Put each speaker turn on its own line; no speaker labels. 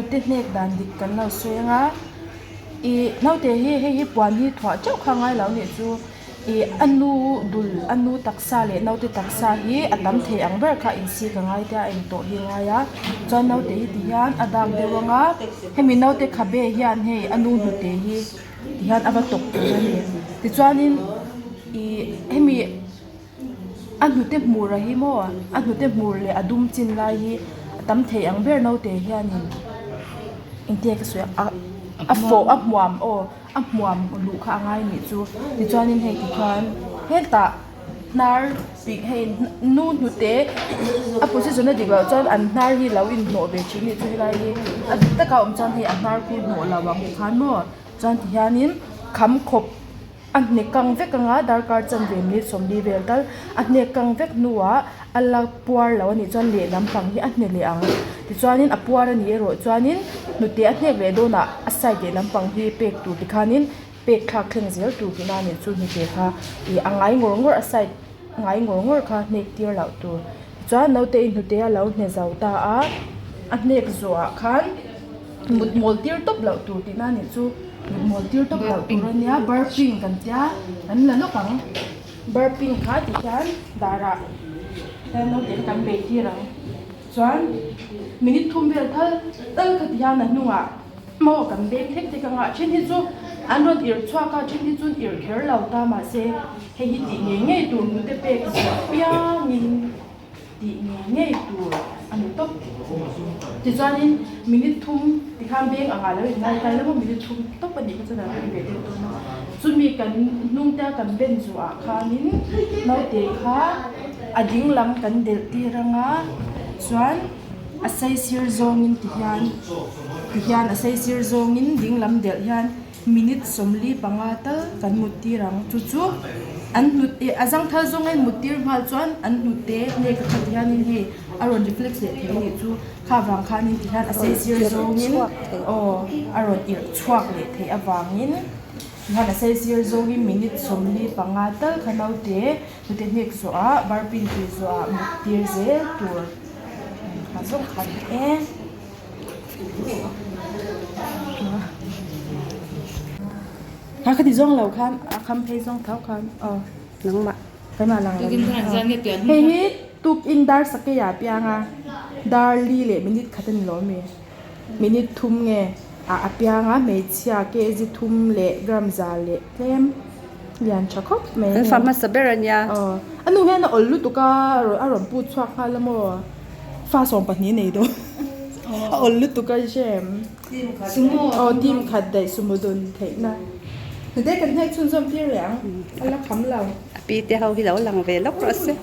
Hnute hnek dan dik kan lo sawi ang a ih naute hi hei hi puan hi thuah teuh kha a ngai lo nih chu ih a nu dul a nu taksa leh naute taksa hi a tam thei ang ber kha insik a ngai te a engtawh hi a ngai a chuan naute hi ti hian a dak deuh ang a hemi naute khabe hian hei a nu hnute hi ti hian a va tawk tur a ni tichuanin ih hemi. A hnute hmur a hi maw a hnute hmur leh a dum chin lai hi a tam thei ang ber naute hianin engtia ka sawi a a fawh a hmuam aw a hmuam luh kha a ngai anih chu tichuanin hei tikhian hetah hnar pik hei nu hnute a position a dik loh chuan an hnar hi lo inhnawh ve thin anih chu helai hi a dik taka awm chuan hei a hnar khu hnawh lo ang tikhan maw chuan tihianin kham khawp. A hnek kang vek anga darkar chanve minute 40 vel tal a hnek kang vek hnuah a la puar lo anih chuan lehlam pang hi a hne leh ang tichuanin a puar anih erawh chuanin hnute a hnek leh dawnah a side lehlam pang hi pek tur tikhanin pek thlak thleng zel tur tihna anih chu hnute kha ih a ngai ngawr ngawr a side ngai ngawr ngawr kha hnek tir loh tur tichuan naute in hnute a lo hne zo ta a a hnek zawhah khan. Mut mawl tir tawp loh tur tihna anih chu mut mawl tir tawp loh tur ania burping kan tia kan la lawk ang burping kha ti hian darah hian naute kha kan bei tir ang chuan minute thum vel thal tal kha ti hian a hnungah maw kan beng thek thek anga then hi chu an rawn irh chhuak a then hi chu an irh kher lo ta mahse hei hi tih ngei ngei tur hnute pek zawh apiangin. Tih ngei ngei tur a ni tawp. Tichuanin minute thum tikhan beng angah lo inngai ta ila maw minute thum tawp a nih kha chuan a rem ve deuh dawn a. Chumi kan hnungte a kan ben zuah khanin naute kha a ding lam kan delh tir anga chuan a saisir zawngin tihian tihian a saisir zawngin ding lam delh hian Minute 45 tal kan mut tir ang. Chu chu an hnut eh a zangthal zawng a in mut tir nghal chuan an hnute nge ka khat hianin hei a rawn reflex leh thei anih chu kha vang khanin ti hian a saisir zawngin aw a rawn irh chhuak leh theih avangin ti hian a saisir zawngin minute 45 tal kha naute hnute hnek zawhah burping tih zawhah mut tir zel tur kha zawng kha ni e. Ha khati zawng lo khan a kham phei zawng tho khan aw
nangmah
keimah lang lo hei hi tukin dar sakei ah piang a dar li leh minute khat a ni lo ami minute thum nge ah a piang a hmeichhia kg thum leh gram za leh tlem lian tha khawp mai
an fa hmasa ber a nia
aw a nu hian a awlh lutuk a a rawn put chhuak nghal a maw. Fa 12 nei dawn a awl lutuk a hrem aw team khat daih sumo dawn theihna hnute kan hnek chhunzawm tir leh ang a la kham lo.
A pi te ho hi lo lang ve lawk rawh se.